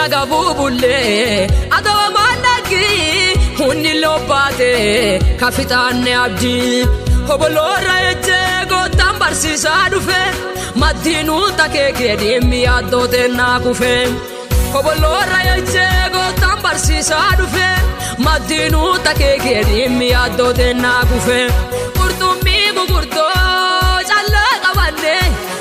Agabuu bullee adoo maallaqii hunni lobbaate kafixaanne abdii hoboloorra ejjee goottaan barsiisaa dhufe maddiinuu takeekee dhimmi yaaddooteen naa kufe hoboloorra ejjee goottaan barsiisaa dhufe maddiinuu takeekee dhimmi yaaddooteen naa kufe qurxummii gugurdoo callaa qabanne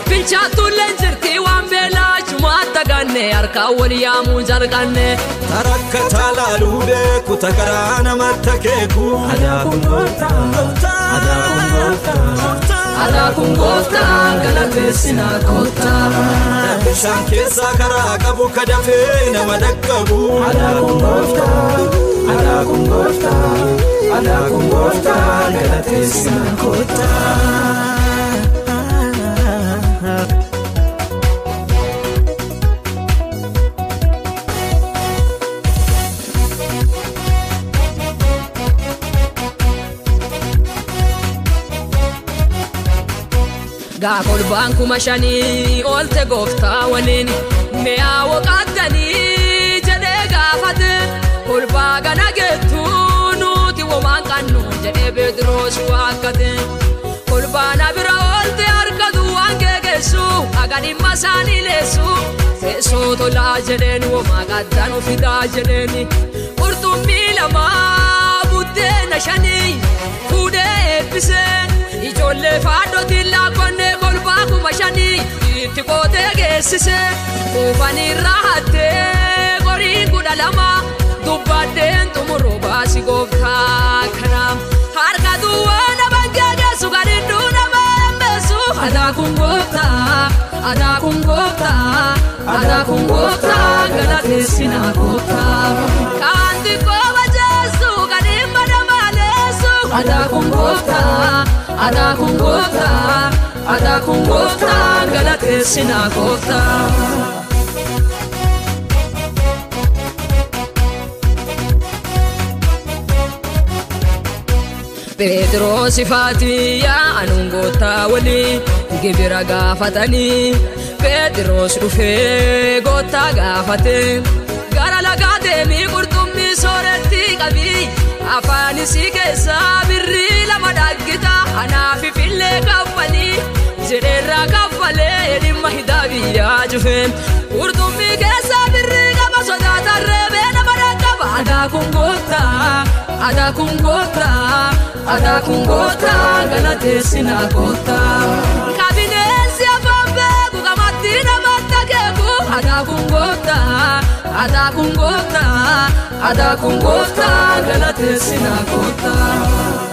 bilchaattuulleen jirti waan beelaa jumaatti ganne harkaan wal yaamuu jalqanne. Tarakkataa laaluu beeku takaraa namatti akeeku. Aadaa kun gooftaa, aadaa kun gooftaa, Aadaa kun gooftaa galateessinaa koottaa. Bishaan keessaa karaa qabu ka dafee nama dhaqqabu. Aadaa kun gooftaa, aadaa kun gooftaa, aadaa kun gooftaa galateessinaa koottaa. Gaafa 5000 oolte gooftaa waliin mi'aa waqaattanii jedhee gaafate kolbaa gana geettuu nuti womaan qannu jedhee Pheexiroos waakkate kolbaa na bira oolte harka duwwaan geegeessu haga dhimma isaanii leessu teessoo tolaa jedheen womaa qaddan ofidaa jedheen qurxummii 2 buddeena 5 fuudhee eebbisee ijoollee faadhotiin laakonnee kolbaa 5000 itti qootee geessise quufaniirraa hattee qorii 12 dubbadheen xumuru baasi gooftaa kana harka duwwaa nama geessu kan hinduu nama embeessu aadaa kun gooftaa aadaa kun gooftaa aadaa kun gooftaa galateessinaa gooftaa kan xiqqoo bajeessu kan dhimma nama leessu aadaa kun gooftaa aadaa kun gooftaa aadaa kun gooftaa galateessinaa gooftaa. Pheexiroos ifaatii yaa'anuun gooftaa walii gibira gaafatanii Pheexiroos dhufee gooftaa gaafate gara lagaa deemii qurxummii sooretti qabii afaan isii keessaa birrii 2 dhaggita anaaf ifillee kaffalii jedheerraa kaffalee dhimma hidaa biyyaa cufe qurxummii keessaa birrii qaba sodaatarree beena dhaqqaba aadaa kun gooftaa aadaa kun gooftaa aadaa kun gooftaa galateessinaa gooftaa kabineensi afaan beeku gamatti namatti akeeku aadaa kun gooftaa aadaa kun gooftaa aadaa kun gooftaa galateessinaa gooftaa.